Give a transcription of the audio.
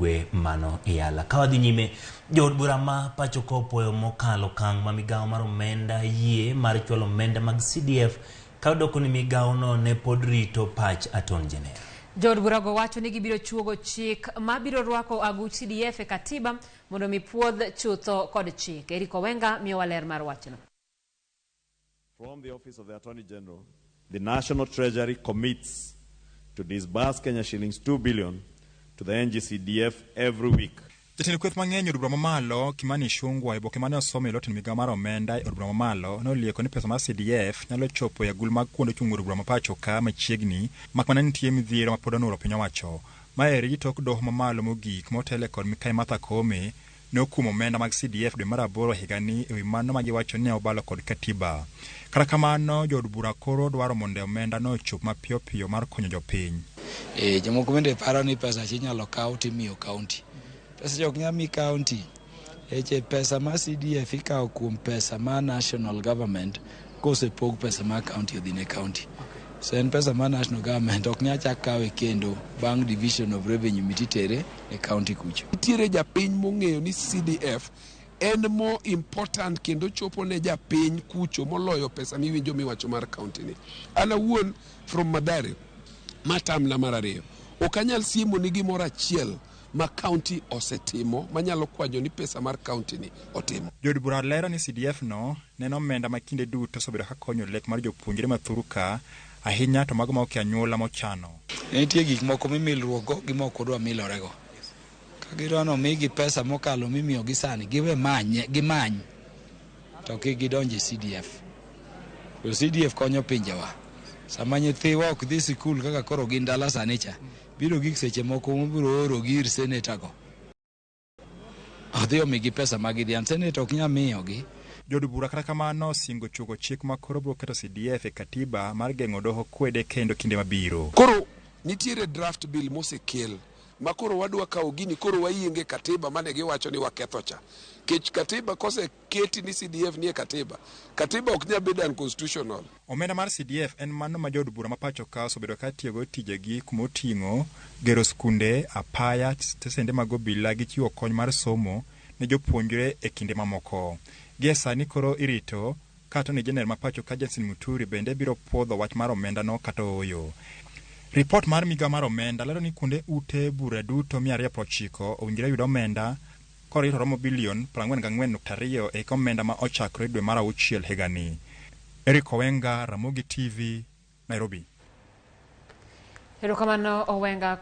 Ugwe mano Yala. Ka wadhi nyime, jood bura ma pacho ka opuoyo mokalo okang' ma migawo mar omenda yie mar chwalo omenda mag CDF ka odoko ni migawono ne pod rito pach Attorney General. Jood burago wacho ni gibiro chuogo chik mabiro rwako aguch CDF e katiba mondo mi puodh chutho kod chik. Eric Owenga miyowa ler mar wachno. From the Office of the Attorney General, the National Treasury commits to disburse Kenya shillings 2 billion to the NGCDF every week. Jatend kweth mang'eny e od bura mamalo Kimani Ichung'wah e oboke mane osomo e lo tend migao mar omenda e od bura mamalo ne olieko ni pesa mar CDF nyalo chopo e agul mag kuonde chung' od bura ma pacho ka machiegni mak mana ni nitie midhiero ma pod onuro piny owacho. Maeri tok doho mamalo mogik motele kod Mikai Martha Koome ne okumo omenda mag CDF dwe mar aboro higani ewi mano ma giwacho ni ne obalo kod katiba. Kata kamano jood bura koro dwaro mondo omenda no ochop mapiyo piyo mar konyo jopiny. E, jomoko bende paro ni pesa cha inyalo kaw timiyo county. Pesa cha ok nyal mi county. Eche pesa ma CDF ikawo kuom pesa ma national government kosepog pesa ma county odhi ne county. So en pesa ma national government ok nyal chak kawe kendo bang' division of revenue mititere e county kucho. Nitiere japiny mong'eyo ni CDF en more important kendo chopo ne japiny kucho moloyo pesa miwinjo miwacho mar county ni. An awuon from Mathare, ma term na mar ariyo, ok anyal siemo ni gimoro achiel ma county osetimo manyalo kwanyo ni pesa mar county ni otimo. Jood bura lero ni CDF no neno omenda ma kinde duto osebedo ka konyo lek mar jopuonjre ma thuru ka ahinya to mago ma ok e anyuola mochano. Nitie gik moko mimilruok go gi mok odwa milorego. Ka gidwa ni omigi pesa mokalo mimiyogi sani, giwe manye, gimany to kik gidonj e CDF. To CDF konyo pinjewa. Sama nyithiwa ok dhi sikul kaka koro gin dala sani cha, biro gik seche moko mobiro oro gi ir seneta go. Odhi omigi pesa ma gidhi, an seneta ok nyal miyogi. Jood bura kata kamano osingo chuogo chik ma koro biro keto CDF e katiba mar geng'o doho kwede kendo kinde mabiro. Koro nitiere draft bill mosekel ma koro wadwa kawo gini koro wayienge katiba mane giwacho ni waketho cha. Kech katiba koseketi ni CDF nie katiba, katiba ok nyal bedo unconstitutional. Omenda mar CDF en mano ma jood bura ma pacho ka osebedo ka tiyogo tijegi kuma oting'o gero skunde, apaya, stesende mag obila gi chiwo kony mar somo ne jopuonjre e kinde mamoko. Gie sani koro irito ka Attorney General ma pacho ka Justin Muturi bende biro puodho wach mar omenda no kata ooyo. Ripot mar migao mar omenda lero ni kuonde ute bura duto 290 owinjore yud omenda korito romo bilion 44.2 e hik omenda ma ochakore dwe mar auchiel higani. Eric Owenga, Ramogi TV, Nairobi. Erokamano Owenga.